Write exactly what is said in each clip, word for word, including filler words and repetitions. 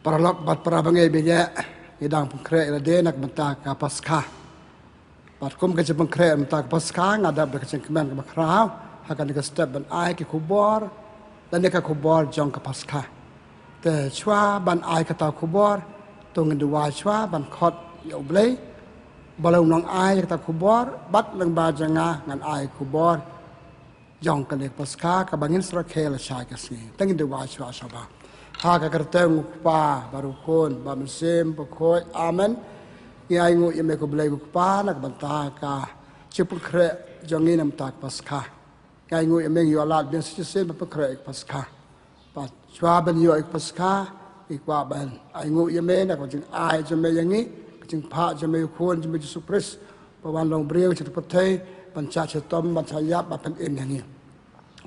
Paralok bad para bangeit, mynta ngi dang pynkhreh ïa lade na ka bynta ka Paskha. Bad kum ka jingpynkhreh na ka bynta ka Paskha, nga dap da ka jingkmen kaba khraw ha kane ka step ban ai ki khubor, lane ka khubor jong ka Paskha. Te shuwa ban ai kata ka khubor, to ngin duwai shuwa ban khot ïa U Blei. Ba la u nongai ïa kata ka khubor, bad lyngba jong nga ngan ai khubor jong kane ka Paskha kaba ngin sa rakhe lashai ka sngi. Te ngin duwai shuwa shuwa. Ha ka kyrteng U Kpa bad U Khun bad U Mynsiem Bakhuid. Amen. Ngi ainguh ïa me ko Blei ko Kpa na ka bynta ka jingpynkhreh jong ngi na ka bynta ka Paskha. Ngi ainguh ïa me ngi ïoh lad biang sa shisien ban pynkhreh ïa ka Paskha. Bad shuwa ban ïoh ïa ka Paskha, ngi kwah ban ainguh ïa me na ka jingai jong me ïa ngi, ka jingphah jong me U Khun jong me Jisu Khrist, ba wan long briew sha kane ka pyrthei, ban shah shitom, ban shah ïap, ban pynim ïa ngi.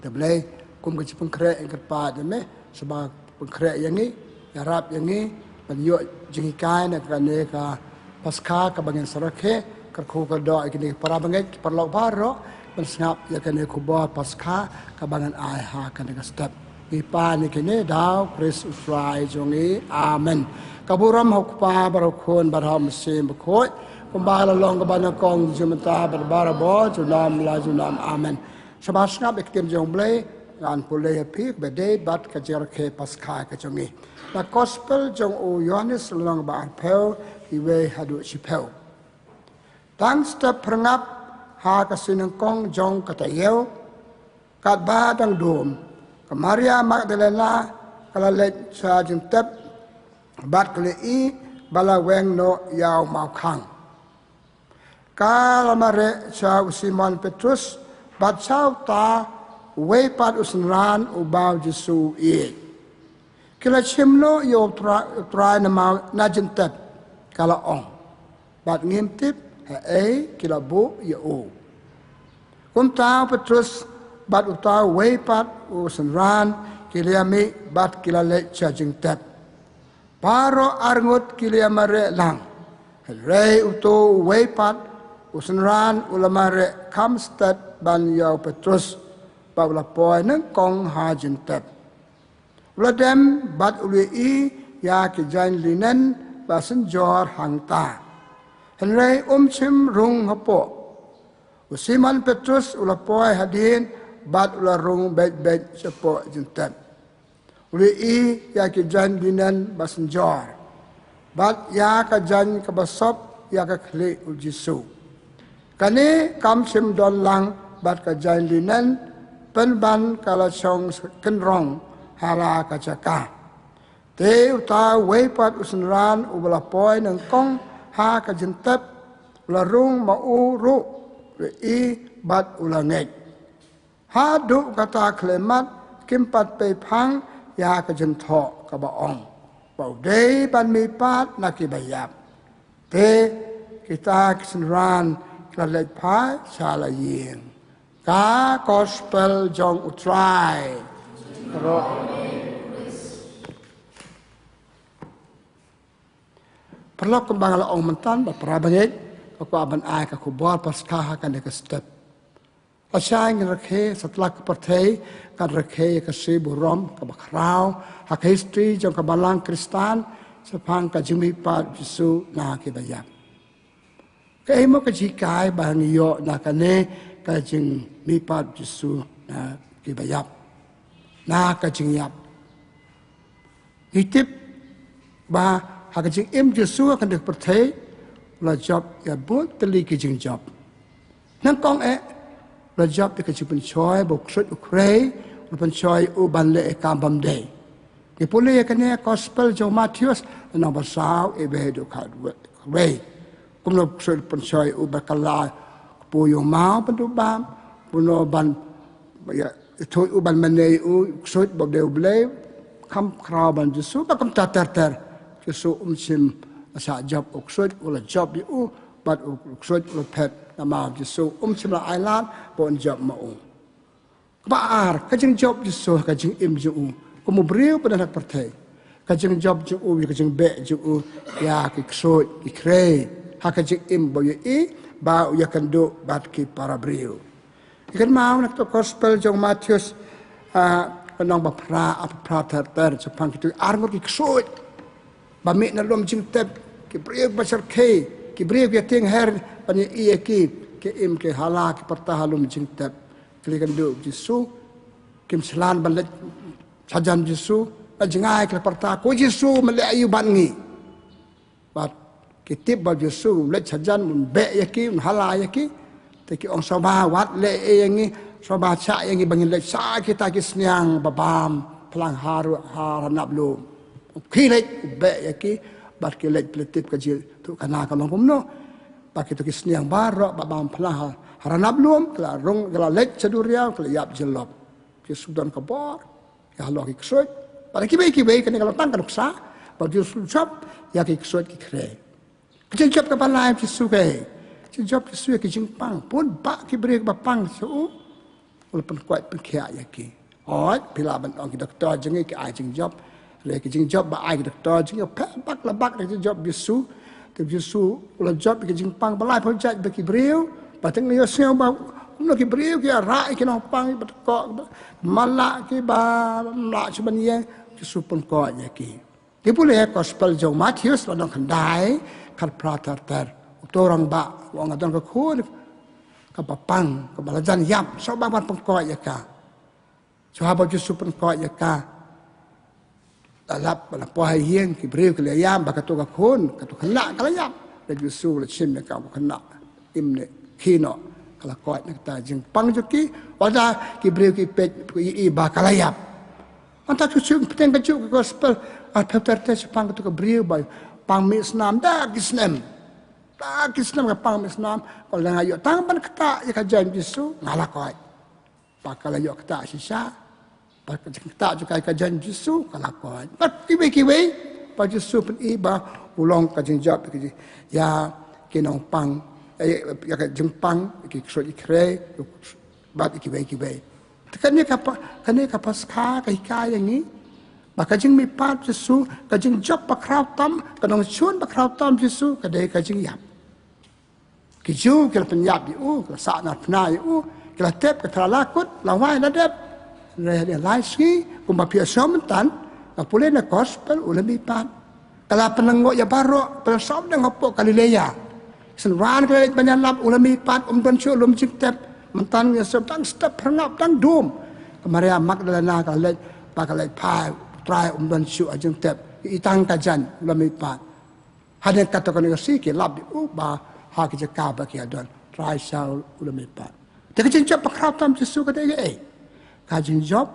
Te Blei, kum ka jingpynkhreh ngi kyrpad ïa me, shuwa pynkhreh ïa ngi, ïarap ïa ngi, ban ïoh jinghikai na kane ka Paskha kaba ngin sa rakhe, kyrkhu kyrdoh ïa kine ki para bangeit, ki paralok baroh, ban sngap ïa kane ka khubor Paskha kaba ngan ai ha kane ka step. Ngi pan ïa kine da U Khrist U Trai jong ngi. Amen. Ka burom ha U Kpa bad ha U Khun bad ha U Mynsiem Bakhuid, kumba la long kaba nyngkong, mynta bad barabor, junom la junom. Amen. Sngap ïa ka ktien jong U Blei, ngan pule ïa phi kaba ïadei bad ka jingrakhe Paskha ka jong ngi. Na Gospel jong u Ïohannes lynnong ba arphew, iwei haduh shiphew. Tang step phyrngap ha ka sngi nyngkong jong ka taïew, katba dang dum, ka Maria Magdalena ka la leit sha jingtep bad ka la ïohi ba la weng noh ïa u mawkhang. Ka la mareh sha u Simon Petrus bad sha uta uwei pat u synran uba u Jisu u ïeit. Ki la shim noh ïa u Trai, u Trai na maw, na jingtep, ka la ong. Bad ngim tip haei ki la buh ïa u. Kumta u Petrus bad uta uwei pat u synran ki la ïamih bad ki la leit sha jingtep. Baroh arngut ki la ïamareh lang. Hynrei uta uwei pat u synran u la mareh kham stet ban ïa u Petrus, bad u la poi nyngkong ha jingtep. U la dem bad u la ïohi ïa ki jaiñ linen ba synjor hangta. Hynrei um shym rung hapoh. U Simon Petrus u la poi hadien bad u la rung beit beit shapoh jingtep. U la ïohi ïa ki jaiñ linen ba synjor, bad ïa ka jaiñ kaba sop ïa ka khlieh u Jisu. Kane kam shym don lang bad ka jaiñ linen, pynban ka la shong kynrong ha la ka jaka. Te uta uwei pat u synran uba la poi nyngkong ha ka jingtep, u la rung ma u ruh, u la ïohi bad u la ngeit. Haduh kata khyllipmat kim pat peiphang ïa ka jingthoh kaba ong ba u dei ban mihpat na kiba ïap. Te kita ki synran ki la leit phai sha la ïing. Ka Gospel jong u Trai. Paralok, kumba nga la ong mynta, bad para bangeit, nga kwah ban ai ka khubor Paskha ha kane ka step. Lashai ngin rakhe satlak ka pyrthei, kan rakhe ïa ka sngi burom kaba khraw ha ka history jong ka Balang Khristan shaphang ka jingmihpat Jisu na kiba ïap. Kaei mo ka jinghikai ba ngi ïoh na kane ka jingmihpat Jisu na kiba ïap, na ka jingïap? Ngi tip ba ha ka jingim Jisu ha kane ka pyrthei, u la jop ïa bun tylli ki jingjop. Nyngkong eh, u la jop ïa ka jingpynshoi ba u ksuid u khrei, u la pynshoi u ban leh ïa ka kam bym dei. Ngi pule ïa kane ka Gospel jong u Mathaios, lynnong ba saw, iwei haduh khatwei. Kumno u ksuid u la pynshoi u ban kylla kpu ïa u maw ban duh bam, kumno ban, ïa, ïathuh u ban mane ïa u ksuid ba u dei u Blei, kham khraw ban Jisu, bad kumta ter ter. Jisu um shym la shah jop u ksuid, u la jop ïa u, bad u ksuid u la phet na maw Jisu, um shym la ailad ba un jop ma u. Kaba ar, ka jingjop Jisu ha ka jingim jong u kum u briew ba don ha ka pyrthei. Ka jingjop jong u ïa ka jingbeh jong u ïa ki ksuid ki khrei ha ka jingim ba u ïohi ba u ïakynduh bad ki para briew. Ngi kynmaw na ka Gospel jong u Mathaios, ah, lynnong ba phra, ah, phra ter ter, shaphang kito arngut ki ksuid. ba mih na lum jingtep, ki briew ba shyrkhei, ki briew ki tieng her ban ïa i ïa ki, ki im ki hala ki pyrta ha lum jingtep. Ki leit kynduh Jisu, kim shlur ban leit shajan Jisu, na jngai ki la pyrta, ko Jisu, me leh aïu bad ngi? Bad ki tip ba Jisu leit shajan, un beh ïa ki, un hala ïa ki. Te ki ong, sngewbha wat leh ei ïa ngi, sngewbha shah ïa ngi ba ngin leit sha kita ki sniang ba bam phlang ha ru-, ha ranab lum. Ki leit, u beh ïa ki, bad ki leit, phi la tip ka jingïathuhkhana ka long kumno. Bad kito ki sniang baroh ba bam phlang ha, ha ranab lum, ki la rung, ki la leit sha duriaw, ki la ïap jyllop. Jisu don ka bor ïa halor ki ksuid. Bad kiwei kiwei, kane ka long tang ka nuksa ba Jisu jop ïa ki ksuid ki khrei. Ka jingjop kaba lai Jisu kaei? Ka jingjop Jisu ïa ki jingpang. Bun bah ki briew kiba pang sha u, u la pynkoit pynkhiah ïa ki. Hooid, phi lah ban ong ki doktor jong ngi ki ai jingjop. Hynrei ki jingjop ba ai ki doktor jong ngi, pher bak la bak da ka jingjop Jisu. Te Jisu u la jop ïa ki jingpang ba laiphew jait bad ki briew. Ba teng ngi ïohsngew ba kumno ki briew ki ïarah ïa ki nongpang, ba tkoh, ba mala ki, ba mla shu ban ïeng, Jisu pynkoit ïa ki. Te pule ha gospel jong u Mathaios, lynnong khyndai, khatphra ter ter. Uto u rangbah u ong, nga don ka khun kaba pang, kaba la jan ïap, sngewbha ban pynkoit ïa ka. Shuwa ba Jisu pynkoit ïa ka, la lap, la poi ha ïing, ki briew ki la ïam ba kato ka khun, kato ka khynnah ka la ïap. Te Jisu u la shim ïa ka, ka khynnah im ne khie noh, ka la koit na kata ka jingpang jong ki. Wat la ki briew ki peit, ki ïohi ba ka la ïap. Mynta shu shu pyrshang ka juk ka gospel, arphew ter ter shaphang kato ka briew ba pang mih snam da ki snem. Da ki snem ka pang mih snam, ka ong, lada nga ïoh tang ban ktah ïa ka jaiñ Jisu, nga la koit. Ba ka la ïoh ktah shisha, ba ka jingktah jong ka ïa ka jaiñ Jisu, ka la koit. Bad kiwei kiwei, ba Jisu pyni ba u long ka jingjop ïa ki nongpang, eh, ïa ka jingpang, ïa ki ksuid ki khrei, bad ïa kiwei kiwei. Te kane ka pa-, kane ka Paskha ka hikai ïa ngi ba ka jingmihpat Jisu, ka jingjop bakhraw tam, ka nongshun bakhraw tam Jisu, ka dei ka jingïap. Ki Jiw ki la pynïap ïa u, ki la sahnarphna ïa u, ki la tep, ki la thra la kut, la wai la dep. Hynrei hadien lai sngi, kumba phi ïohsngew mynta, nga pule na gospel, u la mihpat. Ka la pynlyngngoh ïa baroh, pynlyngngoh sawdong hapoh Galilea. Shen wan ka la leit ban ïalap, u la mihpat, um don shuh lum jingtep. Mynta ngi ïohsngew dang step phyrngap dang dum. Ka Maria Magdalena ka la leit, ba ka la leit phai, u Trai um don shuh ha jingtep. I tang ka jaiñ, u la mihpat. Hadien katto katne ka sngi ki lap ïa u ba ha ki jaka ba ki ïa don, Trai sha u la mihpat. Te ka jingjop bakhraw tam Jisu ka dei kaei? Ka jingjop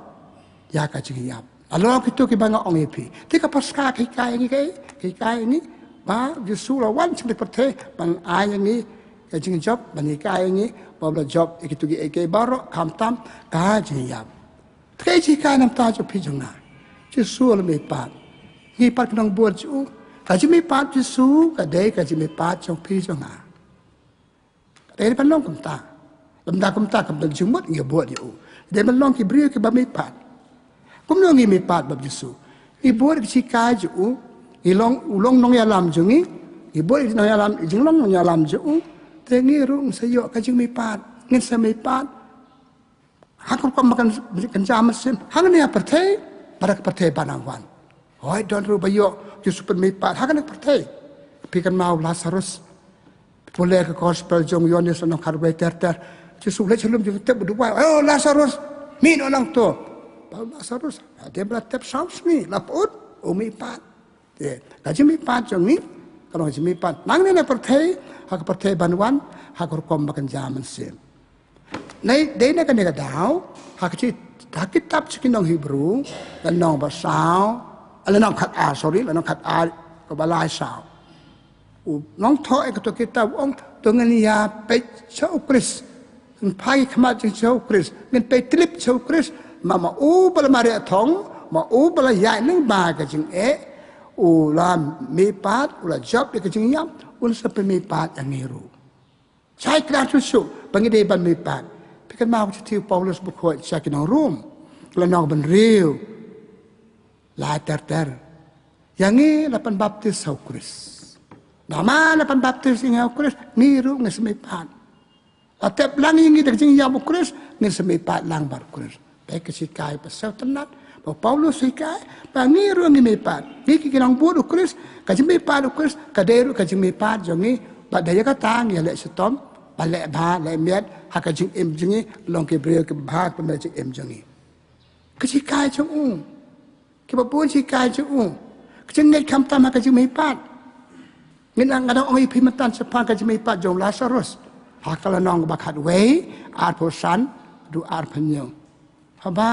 ïa ka jingïap. Halor kito kiba nga ong ïa phi. Te ka Paskha ka hikai ïa ngi kaei? Ka hikai ïa ngi ba Jisu u la wan sha kane ka pyrthei ban ai ïa ngi ka jingjop, ban hikai ïa ngi ba u la jop ïa kito kiei kiei baroh, khamtam ka jingïap. Te kaei ka jinghikai na ka bynta jong phi jong nga? Jisu u la mihpat. Ngi pat ki nongbud jong u. Ka jingmihpat Jisu ka dei ka jingmihpat jong phi jong nga. Ka dei ban long kumta. Lymda kumta kam don jingmut ngi bud ïa u. Dei ban long ki briew kiba mihpat. Kumno ngi mihpat bad Jisu? Ngi bud ïa ka jinghikai jong u. Ngi long, u long nongïalam jong ngi. Ngi bud ïa ka jinglong nongïalam jong u. Te ngi ruh ngin sa ïoh ka jingmihpat. Ngin sa mihpat ha ka rukom ba kyn-, kynja mynsiem, hangne ha pyrthei bad ha ka pyrthei ba nang wan. Hooid, don ruh ba ïoh Jisu pynmihpat ha kane ka pyrthei. Phi kynmaw u Lasarus. Pule ka gospel jong u Ïoannis lynnong khatwei ter ter. Jisu u leit sha lum jong u, tep u duwai, "O Lasarus, mih noh nangto." Ba u Lasarus hadien ba la tep saw sngi la pyut, u mihpat. Te ka jingmihpat jong ngi ka long ka jingmihpat nangne na pyrthei, ha ka pyrthei ban wan, ha ka rukom ba kynja mynsiem. Dei na kane ka daw, ha ka shi-, ha ka kitab sha ki nong Hebru, lynnong ba saw, eh, lynnong khatar, sorry, lynnong khatar, kaba lai saw. U nongthoh ïa kato ka kitab u ong, to ngin ïa peit sha u Khrist. Ngin phai khmat jong sha u Khrist. Ngin peit tylli sha u Khrist. Ma, ma u ba la mareh thong, ma u ba la ïaid lyngba ka jingeh, u la mihpat, u la jop ïa ka jingïap, un sa pynmihpat ïa ngi ruh. Shai kynmaw shuh shuh ba ngi dei ban mihpat. Phi kynmaw ka shithi u Paulus ba u khuid sha ki nong Rom, lynnong ba hynriew, lai ter ter. Ïa ngi la pynbaptis ha u Khrist. Namar la pynbaptis ïa ngi ha u Khrist, ngi ruh ngin sa mihpat. La tep lang ïa ngi da ka jingïap u Khrist, ngin sa mihpat lang bad u Khrist. Dei ka shikai ba sngewtynnat, Ba Paulus hikai ba ngi ruh ngi mihpat, ngi ki nongbud u Khrist, ka jingmihpat u Khrist ka dei ruh ka jingmihpat jong ngi. Bad da ïa kata ngi leh shitom, ba leh bha leh miat ha ka jingim jong ngi, long ki briew kiba bha, kiba mih jingim jong ngi. Ka jinghikai jong u, kiba bun jinghikai jong u, ka jingngeit khamtam ha ka jingmihpat. Ngin nang, nga dang ong ïa phi mynta shaphang ka jingmihpat jong u Lasarus ha ka lynnong ba khatwei, arphew san haduh arphew hynñiew. Haba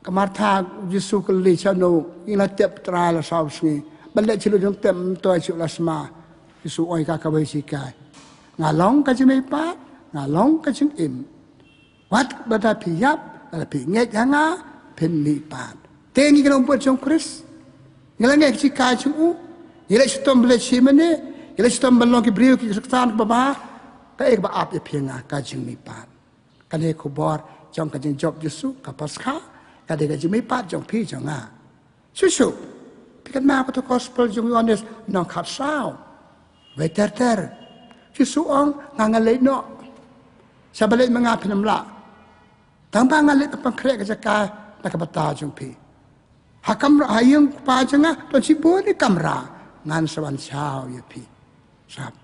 ka Martha, u Jisu u kylli, shano ngi la tep Trai, la saw sngi? Ba leh shi lum jingtep, ym tip shuh la sma. Jisu u ong ïa ka kawei jinghikai, nga long ka jingmihpat, nga long ka jingim. Wat lada phi ïap, lada phi ngeit ha nga, phin mihpat. Te ngi ki nongbud jong u Khrist, ngi la ngeit ka jinghikai jong u, ngi leh shitom ban leit shimne, ngi leh shitom ban long ki briew ki khristan kiba bha. Kaei kaba ap ïa phi nga? Ka jingmihpat. Kane ka khubor jong ka jingjop Jisu, ka Paskha, ka dei ka jingmihpat jong phi jong nga. Shuh shuh, phi kynmaw ka to Gospel jong u Ïohannes lynnong khatsaw, wei ter ter. Jisu u ong, nga, nga leit noh. Sha ba leit ma nga phin ym lah. Tang ba nga leit ban pynkhreh ka jaka na ka bynta jong phi. Ha kamra, ha ïing u Kpa jong nga don shibun ki kamra, ngan sa wan shaw ïa phi. Sap.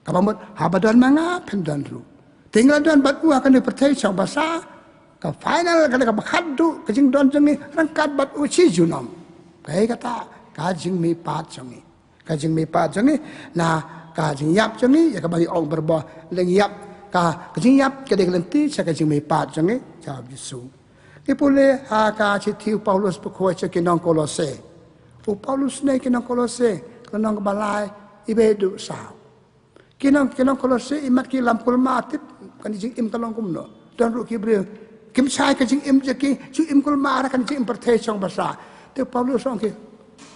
Kaba mut haba don ma nga phin don ruh. Te ngi la don bad u ha kane ka pyrthei shong basa. Ka final, kane kaba khatduh ka jingdon jong ngi ryngkat bad u shi junom. Kaei kata? Ka jingmihpat jong ngi. Ka jingmihpat jong ngi na ka jingïap jong ngi, ïa kaba ngi ong barabor, leh ngi ïap, ka, ka jingïap ka dei ka lynti sha ka jingmihpat jong ngi sha u Jisu. Ngi pule ha ka shithi u Paulus ba u khot sha ki nong Kolose. U Paulus ne ki nong Kolose, ka lynnong kaba lai, iwei haduh saw. Ki nong, ki nong Kolose, imat ki lam kulmar, tip kane ka jingim ka long kumno. Don ruh ki briew kim shai ka jingim jong ki, shu im kulmar ha kane ka jingim pyrthei shong basa. Te u Paulus u ong ki,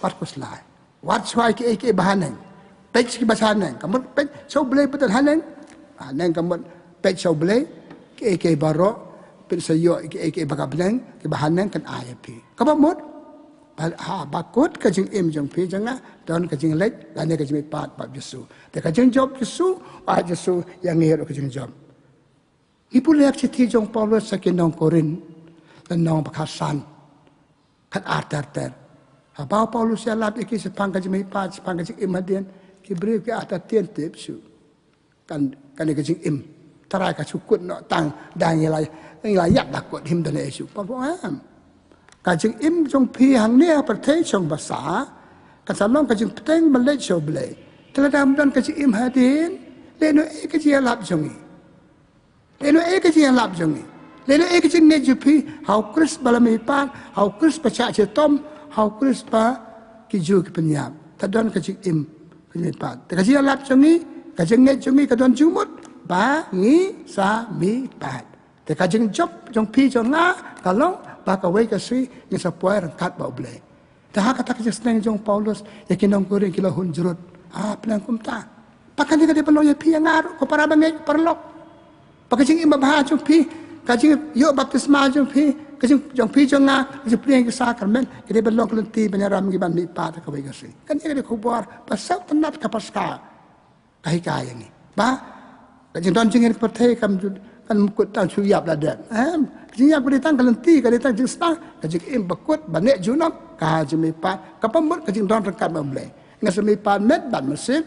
wat khuslai. Wat shuwa ïa kiei kiei ba haneng. Peit sha kiba shaneng. Ka mut peit sha U Blei ba don haneng. Haneng ka mut peit sha U Blei. Kiei kiei baroh, peit sha ïoh kiei kiei ba ka bneng, kiba haneng kan ai ïa phi. Kaba mut, ba, ha, ba kut ka jingim jong phi jong nga, don ka jingleit lane ka jingmihpat bad u Jisu. Te ka jingjop u Jisu, bad u Jisu ïa ngi ruh ka jingjop. Ngi pule ha ka shithi jong u Paulus sha ki nong Korinth, lynnong ba khatsan, khatar ter ter. Haba u Paulus u ïalap ïa ki shaphang ka jingmihpat, shaphang ka jingim hadien, ki briew ki artatien, tip shuh. Kan, kane ka jingim Trai ka shu kut noh tang da ngi la, ngi la ïap da kut, him don ei shuh. Paulus u ong, em. Ka jingim jong phi hangne ha pyrthei shong basa kan sa long ka jingpyrshang ban leit sha U Blei. Te lada ym don ka jingim hadien, lehnohei ka jingïalap jong ngi? Lehnohei ka jingïalap jong ngi? Lehnohei ka jingngeit jong phi ha u Khrist ba la mihpat, ha u Khrist ba shah shitom, ha u Khrist ba ki Jiw ki pynïap? Te don ka jingim, ka jingmihpat. Te ka jingïalap jong ngi, ka jingngeit jong ngi ka don jingmut ba ngi sa mihpat. Te ka jingjop jong phi jong nga ka long ba kawei ka sngi ngin sa poi ryngkat bad U Blei. Te ha kata ka jingsneng jong u Paulus ïa ki nong Korinth ki la hun jrut. Ah, pynlong kumta. Ba kane ka dei ban long ïa phi ïa nga ruh, ko para bangeit, paralok. Ba ka jingim babha jong phi, ka jingïoh baptisma jong phi, ka jing, jong phi jong nga, ka jingpdiang ki sakramen, ka dei ban long ka lynti ban ïalam ngi ban mihpat ha kawei ka sngi. Kane ka dei ka khubor ba sngewtynnat ka Paskha ka hikai ïa ngi. Ba ka jingdon jong ngi ha ka pyrthei kam ju, kam kut tang shu ïap la dep. Em, ka jingïap ka dei tang ka lynti, ka dei tang jingsdang, ka jingim ba kut, ba neh junom, ka jingmihpat, kaba mut ka jingdon ryngkat bad U Blei. Ngi sa mihpat met bad mynsiem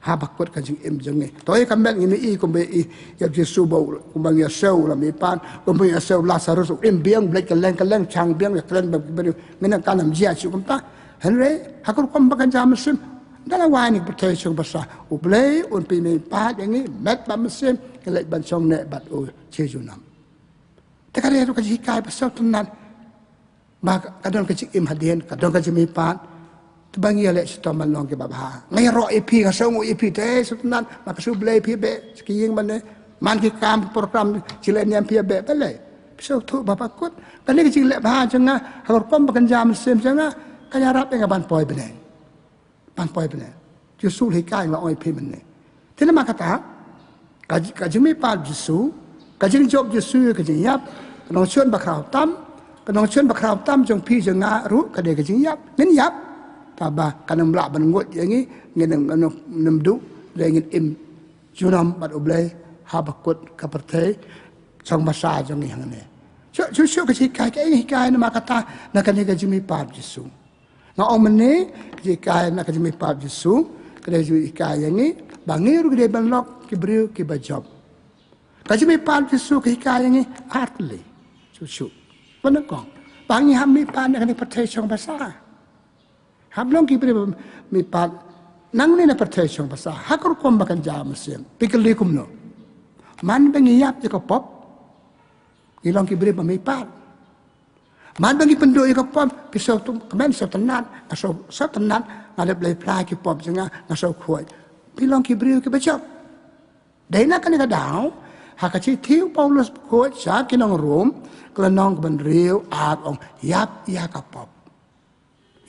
haba kut ka jingim jong ngi. To ïa ka met ngin ïohi kumba ïa, ïa u Jisu ba u, kumba ngi ïohsngew u la mihpat, kumba ngi ïohsngew u Lasarus u im biang, beit kylleng kylleng, shang biang, ïa kren bad ki briew. Ngin ym, kan ym jia shuh kumta. Hynrei ha ka rukom ba kynja mynsiem, da la wai na ka pyrthei shong basa, U Blei un pynmihpat ïa ngi met bad mynsiem, ngin leit ban shong neh bad u shi junom. Te ka dei ruh ka jinghikai ba sngewtynnat. Ba ka don ka jingim hadien, ka don ka jingmihpat. Te ba ngi ïaleh shitom ban long kiba bha. Nga ïaroh ïa phi, nga sngewnguh ïa phi, te sngewtynnat, ma ka shu blei phi beh sha ki ïing mane, man ki kam, ki program, shi leh niam phi beh, balei? Phi sngewthuh ba ba kut kane ka jingleh bha jong nga ha ka rukom ba kynja mynsiem jong nga, kan ïarap ïa nga ban poi bneng. Ban poi bneng. Jisu u la hikai, nga la ong ïa phi mynne. Te namar kata, ka, ka jingmihpat Jisu, ka jingjop Jisu, ka jingïap, ka nongshun bakhraw tam, ka nongshun bakhraw tam jong phi jong nga ruh ka dei ka jingïap. Ngin ïap. Tangba kan ym lah ban ngut ïa ngi, ngin ym, ngin ym, ngin ym duh, lei ngin im junom bad U Blei haba kut ka pyrthei shong basa jong ngi hangne. Shuh shuh shuh ka jinghikai, ka jinghikai namar kata na kane ka jingmihpat Jisu. Nga ong mynne, ka jinghikai na ka jingmihpat Jisu ka dei jinghikai ïa ngi ba ngi ruh ngi dei ban long ki briew kiba jop. Ka jingmihpat Jisu ka hikai ïa ngi ar tylli. Shuh shuh. Ba nyngkong, ba ngi hap mihpat na kane ka pyrthei shong basa. Hap long ki briew ba mihpat nangne na pyrthei shong basa ha ka rukom ba kynja mynsiem. Phi kylli kumno? Man ba ngi ïap ïa ka pop, ngi long ki briew ba mihpat. Man ba ngi pynduh ïa ka pop, phi sngewthuh, kmen sngewtynnat, nga sngewtynnat, nga leh blei phla ki pop jong nga, nga sngewkhuid. Phi long ki briew kiba jop. Dei na kane ka daw, ha ka shithi u Paulus bakhuid sha ki nong Rom, ka lynnong kaba hynriew, ar ong, ïap ïa ka pop.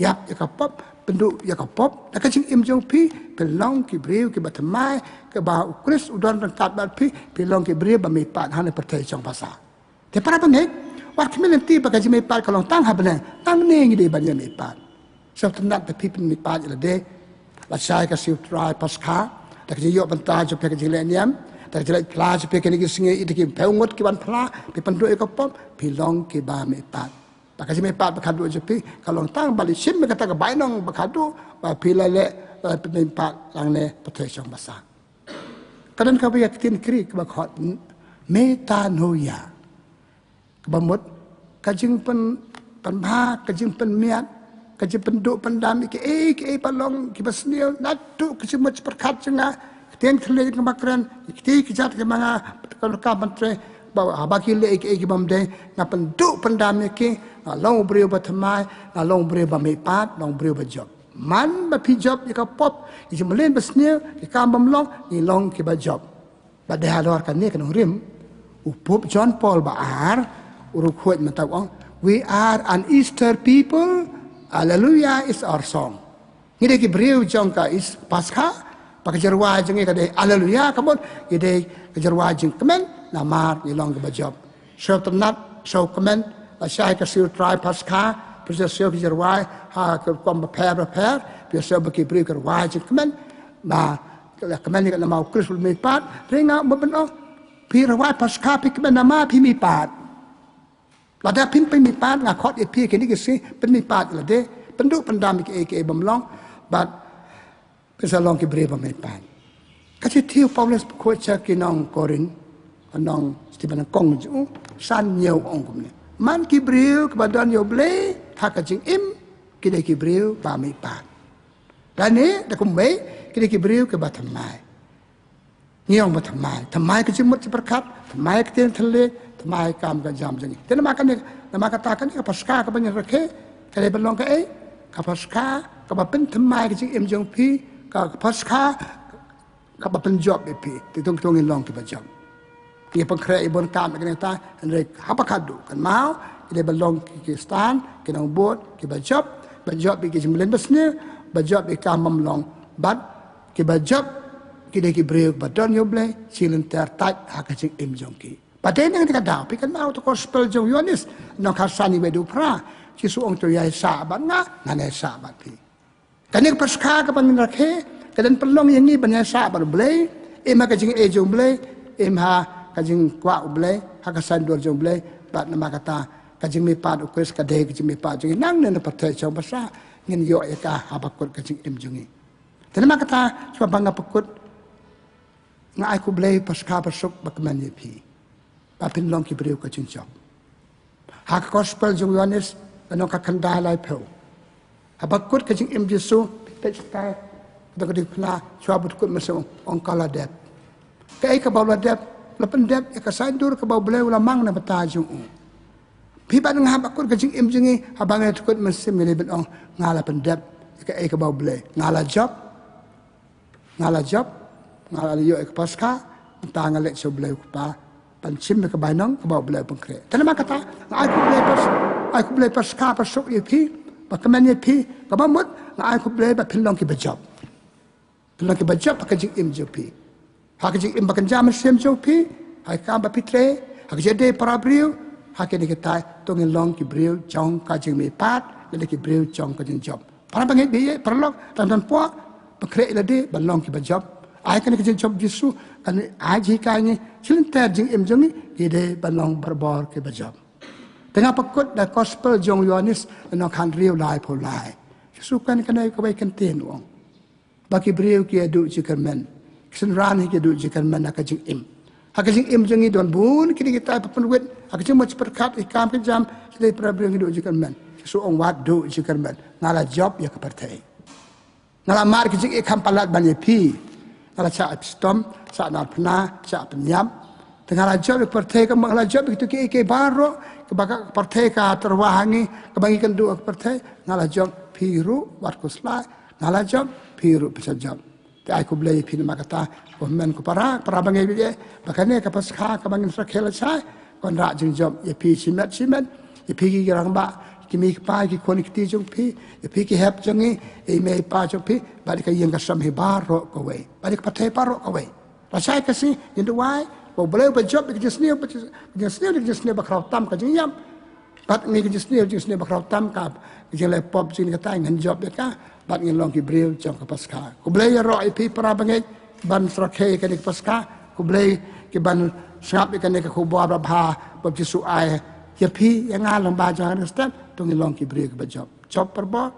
Ïap ïa ka pop, pynduh ïa ka pop, da ka jingim jong phi, phi long ki briew kiba thymmai, kaba u Khrist u don ryngkat bad phi, phi long ki briew ba mihpat ha kane ka pyrthei shong basa. Te para bangeit, wat khmih lynti ba ka jingmihpat ka long tang ha bneng, nangne ngi dei ban ïa mihpat. Sngewtynnat ba phi pynmihpat ïa lade. Lashai ka sngi u Trai Paskha, da ka jingïoh bynta jong phi ha ka jingleh niam, da ka jingleh phla jong phi ha kine ki sngi, ïa ki phew ngut ki ban phla, phi pynduh ïa ka pop, phi long kiba mihpat. Ba ka jingmihpat ba khadduh jong phi ka long tang ban leit shim ïa kata ka bainong ba khadduh ba phi la leh, la pynmihpat nangne pyrthei shong basa. Ka don kawei ka ktien Greek kaba khot metanoia, kaba mut ka jingpyn, pynbha, ka jingpynmiat, ka jingpynduh pyndam ïa kiei kiei ba long kiba sniew naduh ka jingmut jingpyrkhat jong nga, ka ktien thylliej jong nga ba kren, ïa ki kti ki jat kiba nga ka lorkam ban trei, ba haba ki leh ïa kiei kiei ki bym dei, nga pynduh pyndam ïa ki, nga long u briew ba thymmai, nga long u briew ba mihpat, long u briew ba jop. Man ba phi jop ïa ka pop, ïa ki jingmlien ba sniew, ki kam bym long, ngi long kiba jop. Bad dei halor kane ka nongrim u Pope John Paul ba ar u ruh khuid mynta u ong, "We are an Easter people, Alleluia is our song." Ngi dei ki briew jong ka Eas-, Paskha, ba ka jingrwai jong ngi ka dei Alleluia, ka mut ngi dei ka jingrwai jingkmen namar ngi long kiba jop. Sngewtynnat, sngewkmen, lashai ka sngi u Trai Paskha, phi ïohsngew ki jingrwai ha ki rukom bapher bapher, phi ïohsngew ba ki briew ki rwai jingkmen, ba la kmen ïa ka namar u Khrist u la mihpat, hynrei nga mut ban ong, phi rwai Paskha phi kmen namar phi mihpat. Lada phim pynmihpat, nga khot ïa phi kine ki sngi, pynmihpat ïa lade, pynduh pyndam ïa kiei kiei bym long, bad phin sa long ki briew ba mihpat. Ka shithi u Paulus bakhuid sha ki nong Korinth, ka nong shithi ba nyngkong jong u, san hynñiew ong kumne, man ki briew kiba don ïa u Blei ha ka jingim, ki dei ki briew ba mihpat. Lane da kumwei, ki dei ki briew kiba thymmai. Ngi ong ba thymmai, thymmai ka jingmut jingpyrkhat, thymmai ka ktien thylliej, thymmai ka kam ka jam jong ngi. Te namar kane, namar kata kane ka Paskha kaba ngin rakhe ka dei ban long kaei? Ka Paskha kaba pynthymmai ka jingim jong phi, ka, ka Paskha kaba pynjop ïa phi. Te to ngin long kiba jop. Ngi pynkhreh ïa bun kam ïa kane kata, hynrei haba khadduh kynmaw, ngi dei ban long ki Khristan, ki nongbud kiba jop, ba jop ïa ki jingmlien ba sniew, ba jop ïa ki kam bym long, bad kiba jop ki dei ki briew ba don ïa u Blei shi lynter tait ha ka jingim jong ki. Bad dei na kane ka daw phi kynmaw uta u Gospel jong u Ïoannis, lynnong khatsan, wei haduh phra, Jisu ong, to ïaisah bad nga, ngan ïaisah bad phi. Kane ka Paskha kaba ngin rakhe ka dei ban pynlong ïa ngi ban ïaisah bad u Blei, im ha ka jingaiei jong u Blei, im ha ka jingkwah u Blei, ha ka saiñdur jong u Blei, bad namar kata ka jingmihpat u Khrist ka dei ka jingmihpat jong ngi nangne na pyrthei shong basa, ngin ïoh ïa ka haba kut ka jingim jong ngi. Te namar kata, shuwa ba nga pynkut, nga ai khublei Paskha basuk ba kmen ïa phi, ba phin long ki briew ka jingjop. Ha ka Gospel jong u Ïoannis, lynnong ka khyndai, laiphew, haba kut ka jingim Jisu, phi peit shatai, ka dei ka diengphna, shuwa ba kut mynsiem, ong ka la dep. Kaei kaba u la dep? U la pyndep ïa ka saiñdur kaba u Blei u la mang na bynta jong u. Phi bad nga haba kut ka jingim jong ngi, haba ngi kut mynsiem, ngi dei ban ong, nga la pyndep ïa kaei kaba u Blei, nga la jop. Nga la jop, nga la ïoh ïa ka Paskha, mynta nga leit sha u Blei u Kpa ban shim ïa ka bainong kaba u Blei u pynkhreh. Te namar kata, nga ai khublei Pas-, ai khublei Paskha basuk ïa phi, ba kmen ïa phi, kaba mut nga ai khublei ba phin long kiba jop. Phin long kiba jop ha ka jingim jong phi, ha ka jingim ba kynja mynsiem jong phi, ha ka kam ba phi trei, ha ka jingïadei para briew, ha kine kitai, to ngin long ki briew jong ka jingmihpat, lane ki briew jong ka jingjop. Para bangeit, bad ïa paralok, tang don por, pynkhreh ïa lade ban long kiba jop. Ai kane ka jingjop Jisu, kane ai jinghikai ïa ngi, shi lynter jingim jong ngi, ngi dei ban long barabor kiba jop. Te nga pynkut da gospel jong u Ïoannis, lynnong khathynriew, laiphew lai. Jisu kren kane kawei ka ktien, u ong ba ki briew ki ïaduh jingkyrmen. Ki synran hi ki ïaduh jingkyrmen ha ka jingim. Ha ka jingim jong ngi don bun kine kitai ba pynwit ha ka jingmut jingpyrkhat, ki kam ki jam, ki lei para briew, ngi duh jingkyrmen. Jisu ong, wat duh jingkyrmen. Nga la jop ïa ka pyrthei. Nga la mad ka jingïeit kham palat ban ïa phi. Nga la shah shitom, shah narphna, shah pynïap. Te nga la jop ïa ka pyrthei, ka, nga la jop ïa kito kiei kiei baroh kaba ka pyrthei ka tyrwa ha ngi, kaba ngi kynduh ha ka pyrthei. Nga la jop, phi ruh wat khuslai. Nga la jop, phi ruh phin sa jop. Te ai khublei ïa phi namar kata, ko hynmen ko para, para bangeit, ba kane ka Paskha kaba ngin sa rakhe lashai kan rah jingjop ïa phi shimet shimet, ïa phi ki rangbah, ki kmie ki kpa, ki khun ki kti jong phi, ïa phi ki hep jong ngi, ïa i mei i pa jong phi, bad ïa ka ïing ka sem hi baroh kawei, bad ïa ka pyrthei baroh kawei. Lashai ka sngi ngin duwai ba U Blei un jop ïa ka jingsniew, ba ka jingsniew, ïa ka jingsniew bakhraw tam, ka jingïap. Bad ngi ka jingsniew, jingsniew bakhraw tam, ka jingleh pop jong ngi, kata ngin jop ïa ka, bad ngin long ki briew jong ka Paskha. Khublei ïaroh ïa phi para bangeit ban sa rakhe ïa kane ka Paskha. Khublei ki ban sngap ïa kane ka khubor babha ba U Jisu ai ïa phi, ïa nga, lyngba jong kane ka step. To ngin long ki briew kiba jop, jop barabor,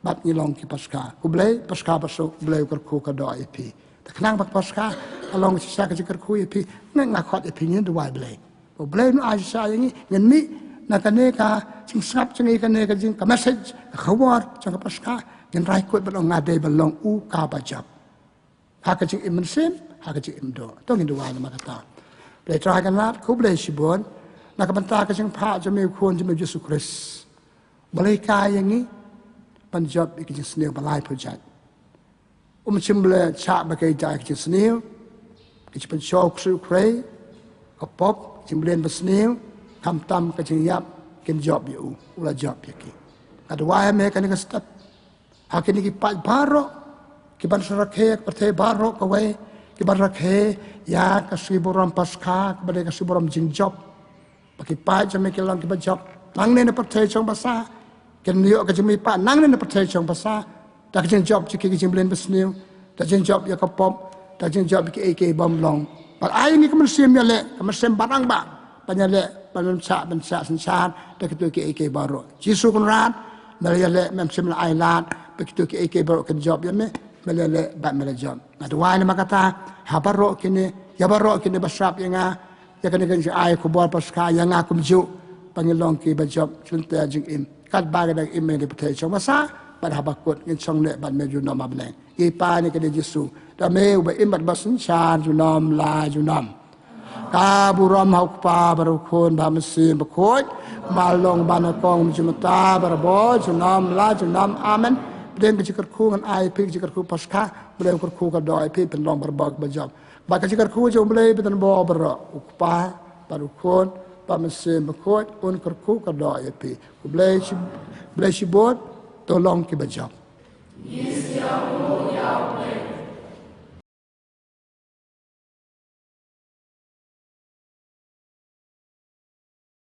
bad ngin long ki Paskha. Khublei, Paskha basuk, U Blei u kyrkhu kyrdoh ïa phi. Te khnang ba ka Paskha ka long shisha ka jingkyrkhu ïa phi, nga, nga khot ïa phi, ngin duwai Blei. U Blei un ai shisha ïa ngi, ngin mih na kane ka jingsngap jong ngi, kane ka jing, ka message, ka khubor jong ka Paskha, ngin rai kut ban ong, nga dei ban long u kaba jop ha ka jingim mynsiem, ha ka jingim duh. To ngin duwai namar kata. Blei Trai Kynrad, khublei shibun na ka bynta ka jingphah jong me u Khun jong me U Jisu Khrist. Balei ka ïa ngi ban jop ïa ka jingsniew ba laiphew jait. Um shym la shah ba ka ïa ka jingsniew, ka jingpynshoh u ksuid u khrei, ka pop, ka jingmlien basniew, khamtam ka jingïap, kin jop ïa u, u la jop ïa ki. Nga duwai ïa me kane ka step, ha kine ki paid baroh ki ban sa rakhe ïa ka pyrthei baroh kawei, ki ban rakhe ïa ka sngi burom Paskha, kaba dei ka sngi burom jingjop. Ba ki paid jong me kin long kiba jop nangne na pyrthei shong basa, kin ïoh ka jingmihpat nangne na pyrthei shong basa, da ka jingjop jong ki, ka jingmlien basniew, da ka jingjop ïa ka pop, da ka jingjop ïa kiei kiei bym long. Bad ai ngi ka mynsiem ïaleh, ka mynsiem ba rangbah, ban ïaleh, ban ym shah, ban shah synshar da kito kiei kiei baroh. Jisu Kynrad, me la ïaleh, mem shym la ai lad ba kito kiei kiei baroh kin jop ïa me, me la ïaleh bad me la jop. Nga duwai namar kata ha baroh kine, ïa baroh kine ba sngap ïa nga, ïa kane ka jingai khubor Paskha, ïa nga kumjuh, ba ngin long kiba jop sha lynter jingim, katba ngi dang im ha kane ka pyrthei shong basa, bad haba kut ngin shong leh bad me junom ha bneng. Ngi pan ïa kane Jisu, da me uba im bad ba synshar junom la junom. Ka burom ha U Kpa bad U Khun bad U Mynsiem Bakhuid, kumba long, kumba nyngkong, mynta, barabor, junom la junom. Amen. Pdeng ka jingkyrkhu ngan ai phi ka jingkyrkhu Paskha, Blei un kyrkhu kyrdoh ïa phi, phin long barabor kiba jop. Bad ka jingkyrkhu jong U Blei ba don bor baroh, U Kpa bad U Khun bad U Mynsiem Bakhuid, un kyrkhu kyrdoh ïa phi. Khublei shi-, khublei shibun, to long kiba jop.